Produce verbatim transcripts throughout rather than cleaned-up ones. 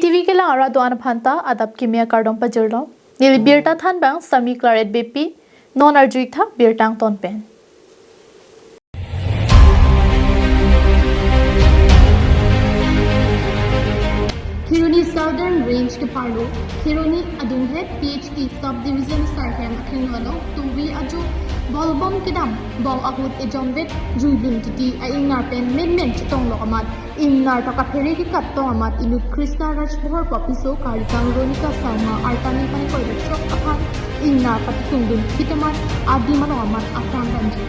T V kelang arat do-an aphanta adap kimi akardom pajirlo. Neli birta thanbang Sami Claret Beypi, non arju-ik tha birta angton pen. Kheroni Southern Range keparlo, Kheroni adunghet P H T Sub Division Sarhem akhengno along tumi ajo bolbom kedam bom ahut ejonvet juilun titi a-ingnar pen menmen chetonglo amat, ingnar ta kaphere kekat tong amat inut Krishna Rajbhor pu apiso karikang Ronika Sangma arta ningkan ingkoi ra throk aphan ingnar patikungdun khit amat adim along amat apran damji.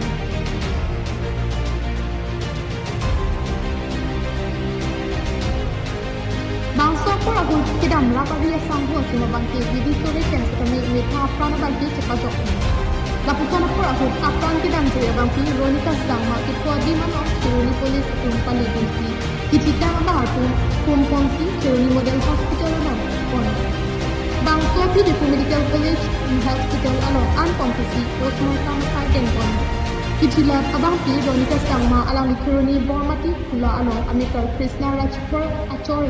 Bangso apor ahut kedam rap ari asangho atum abangke bidi sore pen setame methang apran abangke chepajok. Lapuson apor ahut apran kedam joi abangpi Ronika Sangma kepho adim along Kheroni Police atum palidunsi kithitang abang atum pumponsi Kheroni Model Hospital along pon. Bangso aphi Diphu Medical College Hospital along an ponsi postmortem asai den pon. Kithilap abangpi Ronika Sangma alangli Kheroni Bormati Khula along amekar Krishna Rajbhor achor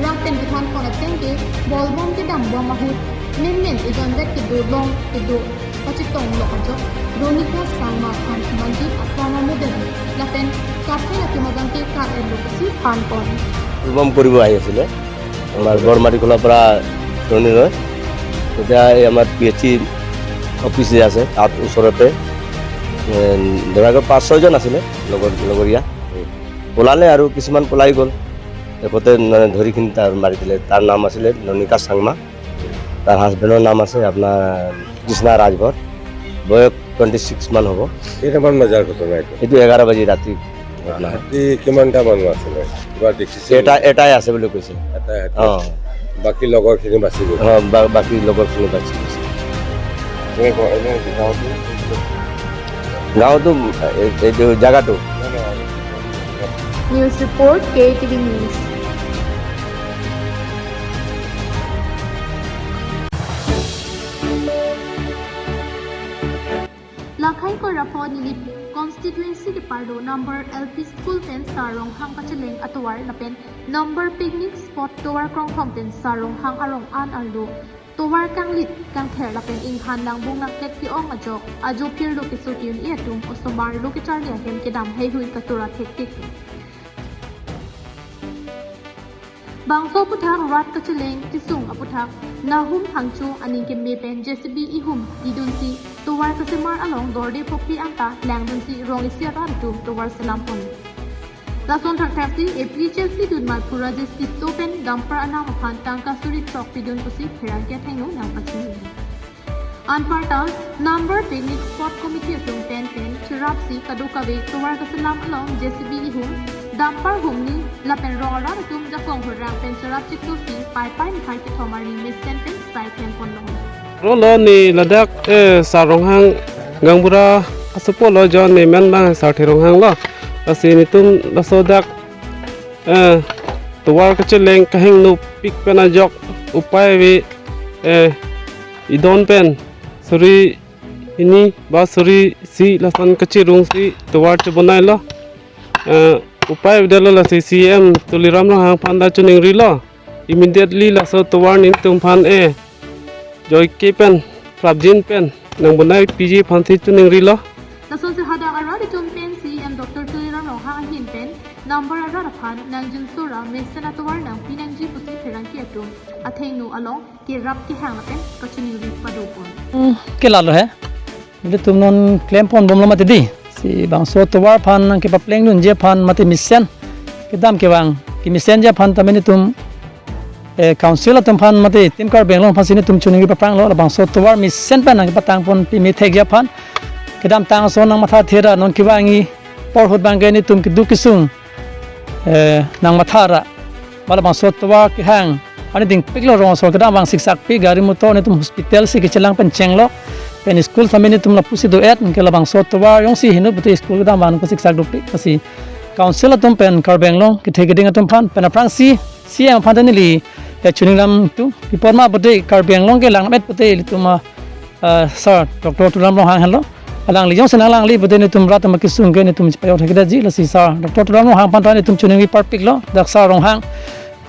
rat pen kethan pon ateng ke bolbom kedam bom ahut menmen ejonvet kedo long kedo pachetonglo ajok Ronika Sangma aphan manji apran amodel lapen kaprek atum abangke kar-etlo pusi than pon. বম কৰিব আহি আছিলে আমাৰ বৰমাটি খোলাৰ পৰা ৰণীলৈ। তেতিয়া এই আমাৰ পি এইচ চি অফিচ যে আছে তাত ওচৰতে এ, ধৰা গৈ পাঁচ ছয়জন আছিলে লগৰ লগৰীয়া। পলালে আৰু কিছুমান পলাই গ'ল। শেষতে মানে ধৰিখিনি তাৰ মাৰি দিলে। তাৰ নাম আছিলে ননিকা চাংমা, তাৰ হাজবেণ্ডৰ নাম আছে আপোনাৰ কৃষ্ণা ৰাজভৰ, বয়স টুৱেণ্টি ছিক্স মান হ'ব। কেইটামান বজাৰ ঘটনা এইটো? এইটো এঘাৰ বাজি ৰাতি ঘটনা হয়। হাতী কিমানটা মানুহ আছিলে? কিবা দেখিছে? এটা, এটাই আছে বুলি কৈছে। এটাই হাতী। অ। বাকী লগৰখিনি বাচি গ'ল? অ, বা-, বাকী লগৰখিনি বাচি গৈছে। এনে ঘ-, এনে গাঁৱটো? গাঁৱটো, এ-, এইটো জাগাটো? News report, K T V News. Lakhai Koirapo Nilip constituency keparlo number L P school pen Sar Ronghang kacheleng atovar lapen number picnic spot tovar krongthom pen Sar Ronghang arong an arlo tovar kanglit kangther lapen inghan langbung nangpet ke-ong ajok ajo pirlo keso ke-un-e atum osomar lo kecharli ahem kedam heihui katura thektik. Bangso aphuthak rat kacheleng kesung aphuthak Nahum Phangcho aning keme pen J C B ihum didunsi tovar kasemar along dorde pokpi anta langdunsi rong isi arat atum tovar selam pon. Lason thakthaksi A P H L C dunmar Pura Justice so pen dumper anam aphan tangka suri throk pidun pusi pherangke athengno nangpachini. Anparta number picnic spot committee atum pen pen cherapsi kadokave tovar kaselam along J C B ihum dumper humni lapen rong arat atum jakong hurang pen cherap chiktusi Paipai niphai kethom arni mesen pen sai klem ponlo. Rolo ne ladak, eh, Sar Ronghang gaonbura asopo lo, jo ne men bang Sarthe Ronghang lo. Lasi netum laso dak, eh, tovar kacheleng kahingnopik pen ajok upai ave, eh, idon pen suri hini ba suri isi lason kachirungsi tovar chebonailo. Eh, upai avedetlo, lasi C E M Tuliram Ronghang aphan ta chiningrilo. Immediately laso tovar netum aphan, eh, joike pen prapjin pen nangbonai piji aphansi chiningrilo. Lasonsi hadak arat atum pen C E M Doctor Tuliram Ronghang ahin pen number arat aphan nangjinso ra mesen atovar nangpi nangji pusi pherangke atum athengno along kerap kehang lapen kachiningri padopon. Hmm, ke lalo he. Ilitum non klem ponbomlo mati di. Si bangso tovar aphan nangkepaplengdunji aphan mati mesen kedam kevang kemesenji aphan tame netum, eh, council atum aphan mati Team Karbi Anglong aphansi netum chiningri papranglo, labangso tovar mesen pen nangkepatang ponpi methekji aphan. Kedamtang ason nangmatha thera non kevangji apor ahut abangke netum keduk kesung, eh, nangmatha ra. Ba labangso tovar kehang arni dingpiklo, rong asor kedam vang siksakpik, gari motor netum hospital si kechelang pen chenglo. Pen school tame netum lapusi do-et, anke labangso tovar jongsi hinu pute school kedam vang ko siksak dopik. Lasi council atum pen Karbi Anglong kethe keding atum aphan pen aphrangsi C E M aphan ta neli, eh, chiningrilo tu. Pi apot ma pute Karbi Anglong kelang met pute ilitum a, ah, Sir Doctor Tuliram Ronghang henlo. Alangli jongsi nanglangli pute netum rat atum akesung ke netum chepajok thekji, lasi sir Doctor Tuliram Ronghang aphan ta netum choningri parpiklo, dak sir Ronghang,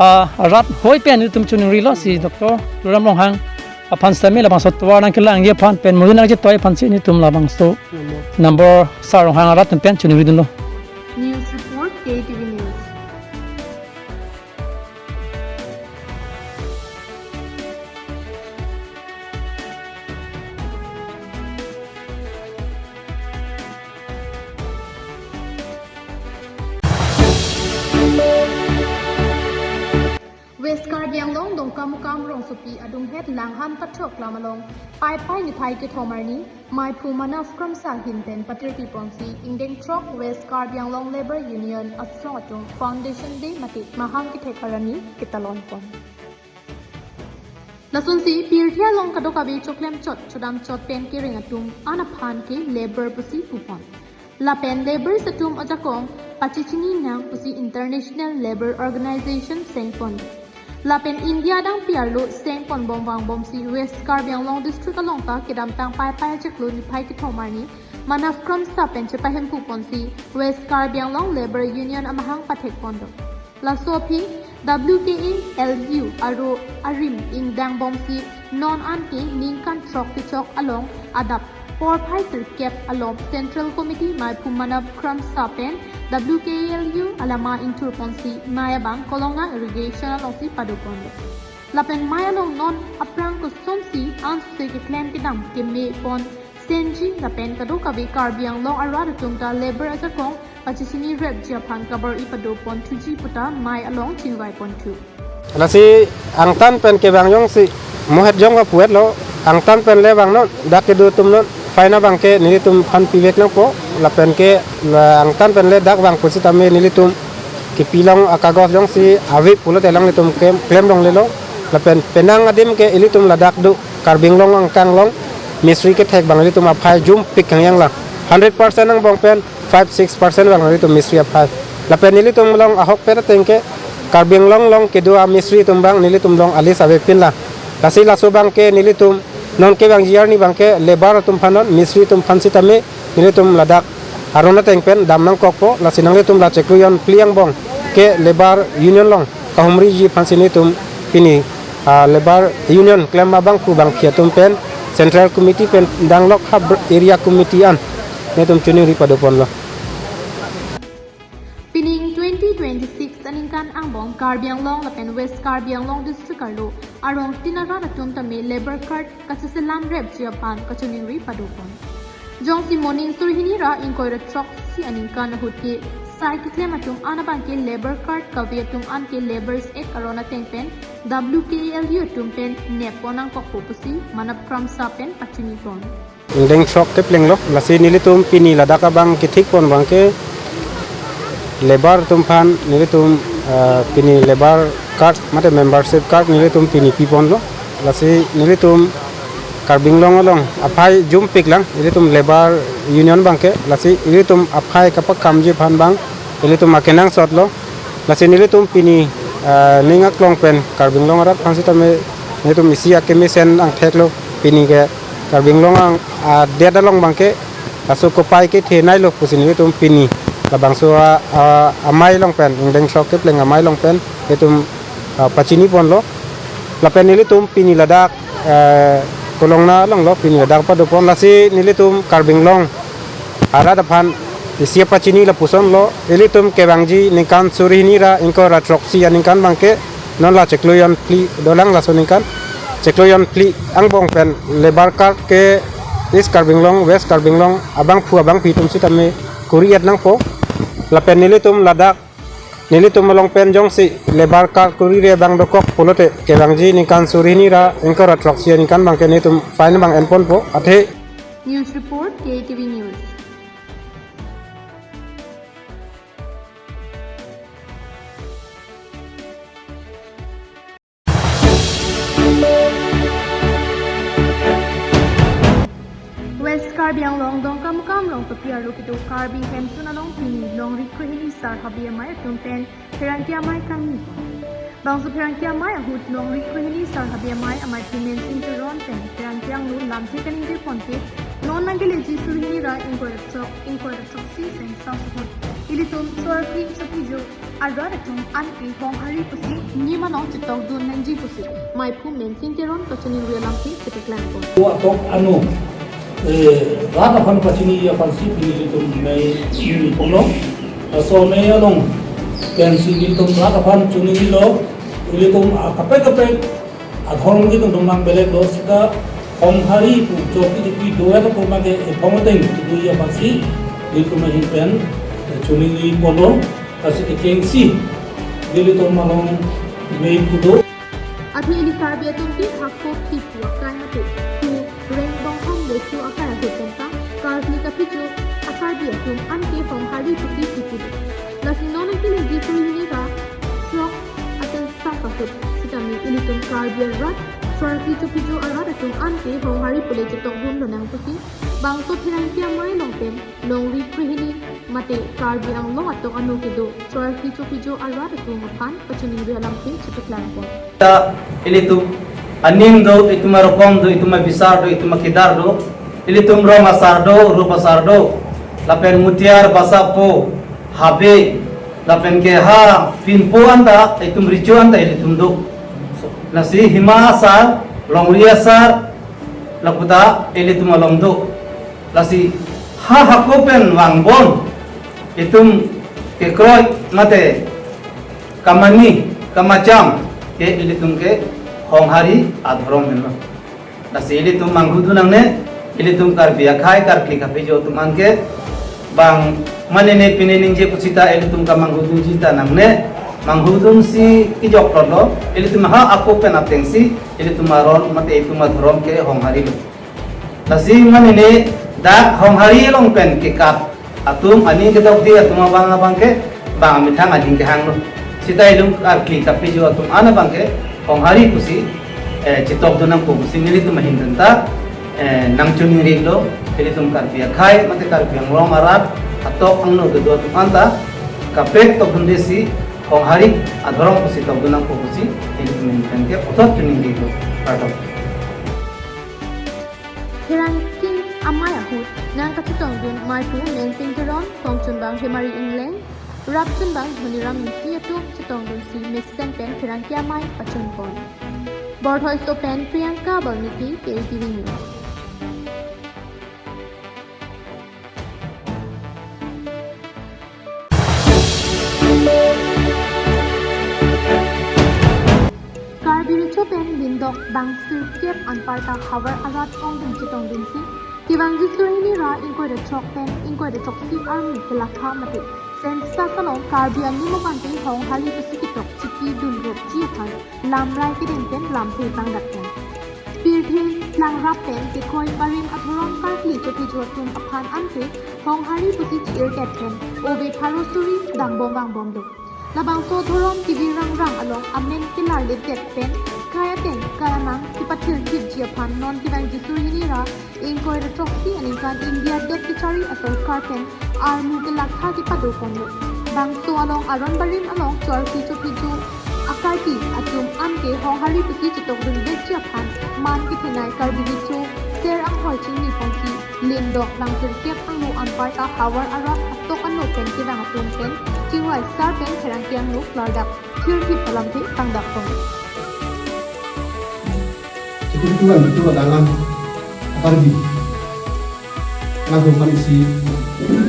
ah, rat hoi pen netum choningrilo, si Doctor Tuliram Ronghang aphan sitame labangso tovar nangkelangji aphan pen mujun nangchetoi aphansi netum labangso number sir Ronghang arat atum pen choningridunlo. News report, K T V News. West Karbi Anglong Dongkamukam rongsopi adunghet Langhan Pathok lam along Paipai niphai kethom arni Maiphu Manav Kramsa ahin pen patirpi ponsi ingdeng throk West Karbi Anglong Labour Union asong atum Foundation Day mate mahang kethek arni ketalon pon. Lasonsi pirthe along kadokave choklem chot chodam chot pen kereng atum an aphan ke labour pusi pupon. Lapen labourers atum ajakong pachechini nang pusi International Labour Organization sengpon. Lapen India adang pi arlo sengpon bom vangbomsi West Karbi Anglong District along ta kedamtang Paipai achiklo niphai kethom arni Manav Kramsa pen chepahemphu ponsi West Karbi Anglong Labour Union amahang pathek pondo. Laso aphi W K A L U aro arim ingdang bomsi non an ke ningkan throk kechok along adap porphai sirkep along Central Committee Maiphu Manav Kramsa pen W K A L U alama ingthur ponsi mei abang Kolongna irrigation alongsi pado pondo. Lapen mei along non aphrang kosonsi ansose keklem kedam keme pon senji lapen kadokave Karbi Anglong arat atum ta labour ajakong pachechini repji aphan kabor-i pado pon thuji puta mei along chingvai pon thu. Lasi angtan pen kevang jongsi mohet jong kapuetlo, angtan pen le vangnon, dak kedo atum non, fine abang ke nelitum aphan pivek nangpo, lapen ke la angtan pen le dak vang pusitame nelitum kepilong akagos jongsi ave pulote alanglitum ke klem longlelo, lapen penang adim ke ilitum ladak do Karbi Anglong angkang along mistri kethek abang ilitum aphai jumpik hangyang la. Hundred percent angbong pen five six percent abang ilitum mistri aphai. Lapen ilitum along ahokpet ateng ke Karbi Anglong along kedo amistri atum abang nelitum along alis avepin la. Lasi laso abang ke nelitum non kevangji arni abang ke labour atum aphan non, mistri atum aphan sitame nelitum ladak aron ateng pen dam nangkokpo, lasi nanglitum la chiklo jon phli angbong ke Labour Union along kahumriji aphansi nelitum pini, ah, Labour Union klem abangphu bangphi atum pen Central Committee pen danglok ha br-, Area Committee an nelitum choningri pado ponlo. Pining twenty twenty-six aningkan angbong Karbi Anglong lapen West Karbi Anglong District arlo arong tin arat atum tame labour card kacheselam repji aphan kachoningri pado pon. Jongsi moning suri hini ra ingkoi ra throksi aningkan ahut ke sai keklem atum an abang ke labour card kave atum an ke Labourers Act aron ateng pen W K A L U atum pen nep pon nangkokpo pusi Manav Kramsa pen pachini pon. Ingdeng throk keplenglo, lasi nelitum pini ladak abang kethik pon abang ke labour atum aphan nelitum, ah, pini labour card mate membership card nelitum pini pi ponlo. Lasi nelitum Karbi Anglong along aphai jumpik lang, nelitum Labour Union abang ke, lasi nelitum aphai kapakamji aphan abang nelitum akenangsotlo. Lasi nelitum pini, ah, ning aklong pen Karbi Anglong arat aphan sitame nelitum isi akemesen angtheklo, pini ke Karbi Anglong ang, ah, det along abang ke laso kopai kethe nailo pusi nelitum pini labangso a, a, amei along pen, ingdeng throk kepleng amei along pen nelitum, ah, pachini ponlo. Lapen nelitum pini ladak, eh, Kolongna alonglo, pini ladak pado pon, lasi nelitum Karbi Anglong arat aphan isi pachini lapusonlo, ilitum kevangji ningkan suri hini ra ingkoi ra throksi aningkan abang ke non la chiklo jon phli dolang, laso ningkan chiklo jon phli angbong pen labour card ke East Karbi Anglong, West Karbi Anglong abangphu abangphi atum sitame kori-et nangpo. Lapen nelitum ladak, nelitum along pen jongsi labour card korire abang dokok pulote kevangji ningkan suri hini ra ingkoi ra throksi aningkan abang ke nelitum fine abang en ponpo, athe. News report, K T V News. West Karbi Anglong Dongkamukam rongsopi arlo kedo Karbi Hemtun along pini longri krohini sar habe amei atum pen pherangke amei kangni. Bangso pherangke amei ahut longri krohini sar habe amei amei Mensing Teron pen pherangke angno lamthe kaningje pon ke non nangkeleji suri hini Ra ingkoi ra throk, ingkoi ra throksi census ahut ilitum Choarkli Chophiju arat atum anke Honghari pusi nimanong chetokdun nangji pusi Maiphu Mensing Teron kachiningri alamthe chepaklangpo. Atok ano, eh, rat aphan pachiniji aphansi pini ilitum mei ni pulo. Laso mei along pensi ilitum rat aphan chiningrilo, ilitum akaprek kaprek adhorom kedun atum nang belek lo seta Honghari pu Choarkli Chophi do-et atum ke ephong ateng kedoji aphansi ilitum ahin pen, eh, chiningri pulo, lasi kechengsi ilitum along mei kedo. Athe ili Karbi atum ke hako kipu akai mate pu reng bong hong recho akai ahut pen ta Karbi kapichu a-Karbi atum anke Honghari pusi chipudo. Lasi non angkili Jisu hini ra throk a-census ahut sitame ilitum Karbi arat, Choarkli Chophiju arat atum anke Honghari pule chetokdun lonang pusi bangso Pherangke Amei along pen longri krehini mate Karbi Anglong atok ano kedo Choarkli Chophiju arat atum aphan kachiningri alamthe chepaklangpo. Ta ilitum aning do, itum arokom do, itum abisar do, itum akedar do, ilitum rong asar do, rup asar do, lapen mutiar, basapo, habe, lapen ke ha pinpo anta, itum recho anta ilitum do. Lasi hima asar, longri asar, laputa ilitum along do. Lasi ha hako pen vangbom itum kekroi mate kamani kamacham ke ilitum ke Honghari adhorom henlo. Lasi ilitum manghudun nangne, ilitum Karbi akhei Karkli Kapijo atum anke bang mane ne pine ningje pusita ilitum kamanghudunji ta nangne, manghudunsi kejok lo, ilitum ha hako pen atengsi ilitum aron mate itum adhorom ke Honghari lo. Lasi mane ne dak Honghari along pen kekat atum aning kedokde atum abang abang ke bang amethang aning kehang lo. Sita ilitum Karkli Kapijo atum an abang ke Honghari pusi, eh, chetokdun nangpo pusi nelitum ahin pen ta, eh, nangchiningrilo, ilitum Karbi akhei mate Karbi Anglong arat atok angno kedo atum anta kaprek tokdunde si Honghari adhorom pusi tokdun nangpo pusi nelitum ahin pen ke puthot chiningrilo. Kardom. Pherangke Amei ahut nangkachetongdun Maiphu Mensing Teron, kongchunbang Hemari Engleng, rapchunbang Dhoniram Ingti atum chetongdunsi mesen pen Pherangke Amei pachunpon. Borthoiso pen Priyanka Balmiki, K T V News. Karbi Recho pen Lindok bang sirkep anparta havar arat ongdung chetongdunsi kevangji suri hini ra ingkoi ra throk pen ingkoi ra throksi arni kelakha mate census along Karbi aning abang ke Honghari pusi ketok chipidun rupji aphan lamrai kedeng pen lamthe pangdak pen. Pirthe langrap pen kekroi barim adhorom Karkli Chophiju atum aphan anke Honghari pusi chi-irdet pen ove pharo suri dangbom vangbom do. Labangso adhorom kevi rangrang along amen kelarledet pen kai ateng kai anang kepathirthipji aphan non kevangji suri hini ra ingkoi ra throksi aningkan India det kechari asorkar pen armu kelakha kepado ponlo. Bangso along aron barim along Choarkli Chophiju a-Karbi atum anke Honghari pusi chetokdunvekji aphan man kethenei Karbi Recho ser anghoi chingni ponsi Lindok bang sirkep angno anparta havar arat atok ano pen kevang atum pen chingvai sar pen Pherangke angno klardak thirthip alamthe pangdak pon. Chikuri tuan itu adalah a-Karbi. Langsung kami isi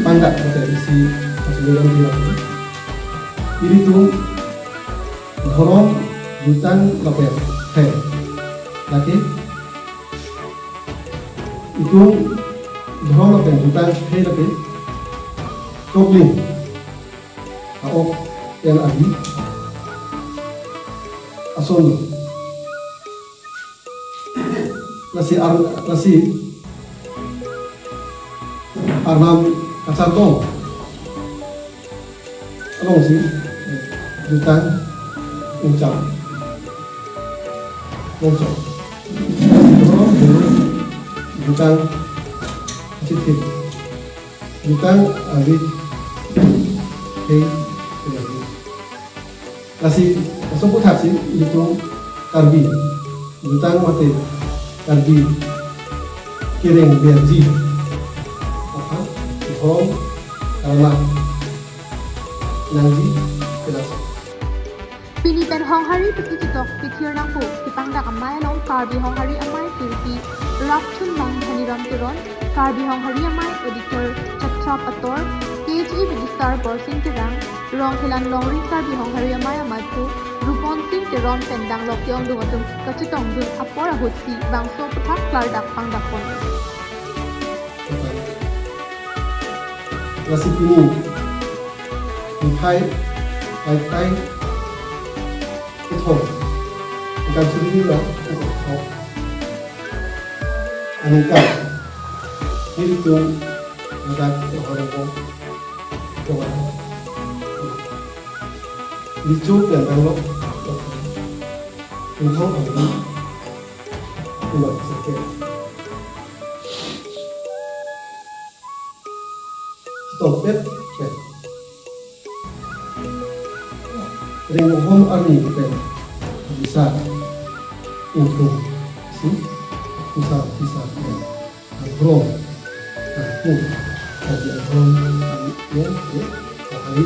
pangdak atau isi masuk dalam dia. Ilitum dhorom jutang lapen khei. Lake itum dhorom lapen jutang khei lake choklim. A-ok pen abi ason lo. Lasi ar, lasi arnam kachartong alongsi jutang ungcham longchok. Jutang chithip. Jutang abi khei. Lasi laso aputhak si ilitum Karbi jutang mate Karbi kereng berji From Karna Nangji Kailaso. Pini pen Honghari pusi chetok kethir nangpo kepangdak amei along Karbi Honghari Amei Kirti Rapchunbang Dhaniram Teron, Karbi Honghari Amei Auditor Chapchap Ator, K H A Minister Borsing Terang, Rongkhelan Longri Karbi Honghari Amei Ameiphu Rupon Sing Teron pen danglok ke-ongdung atum kachetongdun apor ahutsi bangso aputhak klardak pangdakpon. Lasi pini, niphai, paipai, kethom, ningkan suri hini ra, kethom. Aningkan, nelitum, ladak, kehorong, kehorong. Lichu pen danglok, kethom, angin, umat, seke. Stop it, pen. Ring home army pen. Bisa. Ingkung. Si. Bisa, bisa, pen. Agrom. Agrom. Tadi agrom. Kami, ya, ya. Hari.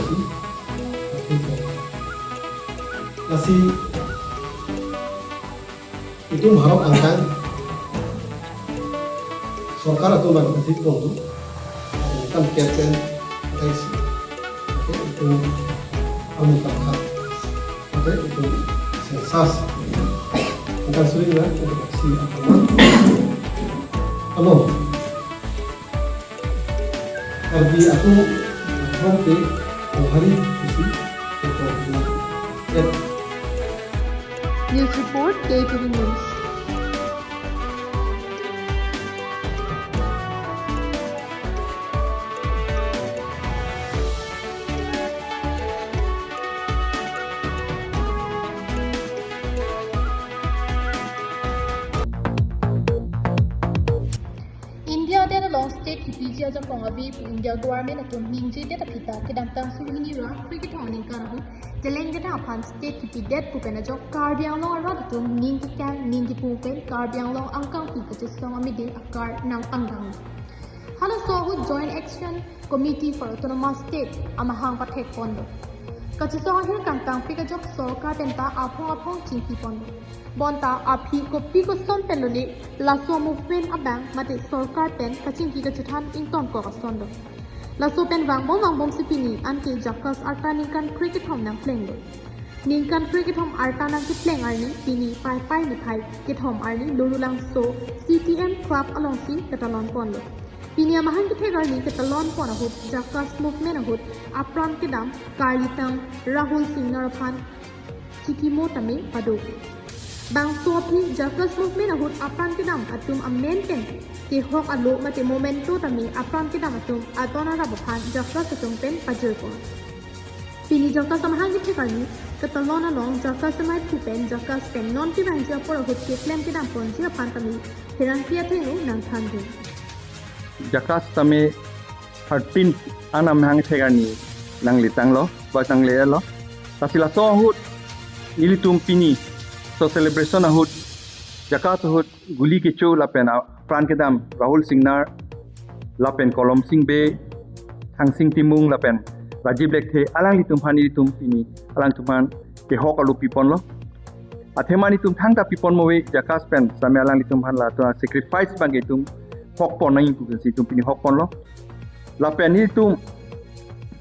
Si. Lasi. Itum harap angkan sorkar atum bang kasih pon tu, angkan kerpen, angkan si, oke, itum amu tangka, oke, itum census, angkan suri na, itum si apa, alo. Karbi atum atum ke Honghari pusi ketok na et. News report, K T V News. India adet along state kipiji ajakong ave pu India government atum ningjedet aphi ta kedamtang suri hini ra kre kethom aningkan ahut cheleng kethom aphan state kipidet pu pen ajok Karbi Anglong arat atum ning kekang ning kepung pen Karbi Anglong angkangpi kachesong amidin akar nangpangdang. Halaso ahut Joint Action Committee for Autonomous State amahang pathekpon do. Kachesong ahir kangtangpi kajok sorkar pen ta aphong aphong chingkipon do. Bonta aphi kopi koson pen lone laso movement abang mate sorkar pen kachingki kachethan ingtonkok ason do. Laso pen vangbom vangbomsi pini anke JACAS arta ningkan kre kethom nangpleng do. Ningkan kre kethom arta nangkepleng arni pini paipai niphai kethom arni Lorulangso C T M Club alongsi ketalon pon do. Pini amahang kethek arni ketalon pon ahut JACAS movement ahut apran kedam karlitang Rahul Singnar aphan chikimo tame pado. Bangso aphi JACAS movement ahut apran kedam atum amen pen kehok alo mate memento tame apran kedam atum adon arap aphan JACAS atum pen pajirpon. Pini JACAS amahang kethek arni ketalon along JACAS ameiphu pen JACAS pen non kevangji apor ahut keklem kedamponji aphan tame pherangke athengno nangthandun. JACAS tame thirteen an amahang kethek arni nanglitanglo, ba nanglelo. Lasi laso ahut nelitum pini so celebration ahut JACAS ahut Guli Kecho lapen apran kedam Rahul Singnar lapen Kolom Sing Bey, Thangsing Timung lapen Rajiv Lekthe alanglitum aphan nelitum pini alangtum aphan kehok alo piponlo. Athema nelitum thangta piponmo ave JACAS pen same alanglitum aphan la to sacrifice abang ke itum hokpon nangji pusi itum pini hokponlo. Lapen nelitum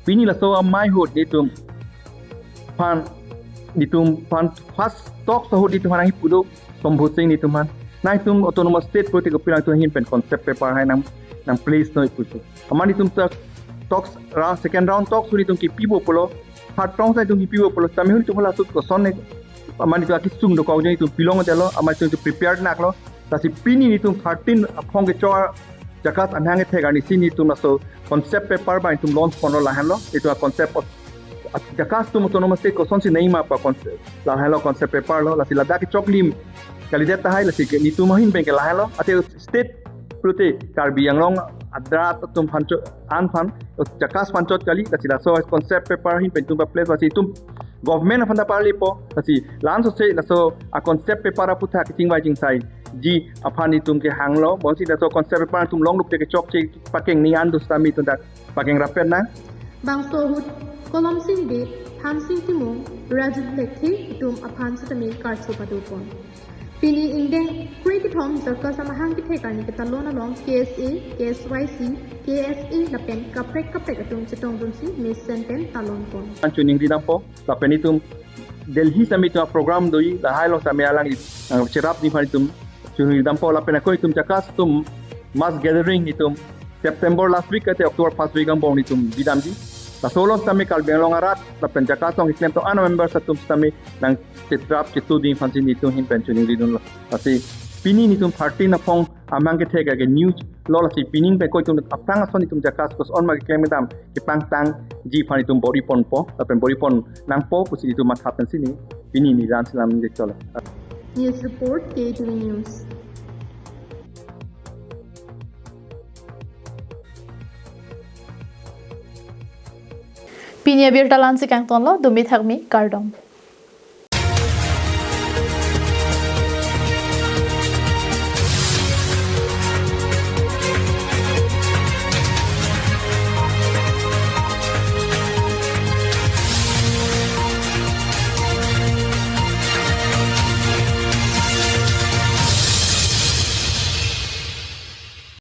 pini laso amei ahut nelitum aphan nelitum aphan first talks ahut nelitum aphan nangkipu do Shambhu Sing nelitum aphan. Nangtum autonomous state pulote kopi nangtum ahin pen concept paper hai nang nangplace noi pusi. Amat nelitum ta talks ra second round talks ahut nelitum kipipo pulo. Third round sa nelitum kipipo pulo. Same ahut nelitum hala ahut koson ne. Amat nelitum akesung dokok ajoine nelitum pilongdetlo. Amat nelitum prepared naklo. Lasi pini nelitum thirteen aphong kechor JACAS amahang kethek arnisi nelitum laso concept paper abang nelitum launch ponlo lahenlo. Nelitum concept of JACAS atum autonomous state kosonsi nangji ma pu concept. Lahenlo concept paper lo, lasi ladak kechoklim kalidet tahai, lasi ke nelitum ahin pen ke lahenlo. Athe state pulote Karbi Anglong adrat atum aphan chot, an aphan, JACAS aphan chot kali, lasi laso concept paper ahin pen itum paplace, lasi itum government aphan ta parlipo, lasi la-an sose laso a concept paper aputhak kachingvai chingsai ji aphan itum kehanglo, bonsi laso concept aphan itum longduk te kechokche pakeng ni an do sitame itum dak pakeng rapet nang. Bangso ahut Kolomsing Bey, Thamsing Timung, Rajit Lekthe itum aphan sitame karcho padopon. Pini ingdeng kre kethom JACAS amahang kethek arni ketalon along K S A, K S Y C, K S A lapen kaprek kaprek atum chetongdunsi mesen pen talonpon. An choningri dampo, lapen itum Delhi sitame itum program doji, lahai along sitame alang, eh, cherapji aphan itum choningri dampo, lapen ako itum JACAS atum mass gathering itum September last week ate October first week angbong itum bidamji. Laso along sitame Karbi Anglong arat lapen JACAS along keklem tong-an members atum sitame nangcherap chetuding aphansi itum ahin pen choningridunlo. Lasi pini itum thirteen aphong amahang kethek ake news lo, lasi pining pen ako itum aphrang ason itum JACAS koson ma keklem kedam kepangtangji aphan itum bor-iponpo, lapen bor-ipon nangpo pusi itum matha pensi pini ni ran selam jek cholo. News report, K T V News. Pini abirta la-ansi kangtonlo, dumi thakmi, kardom.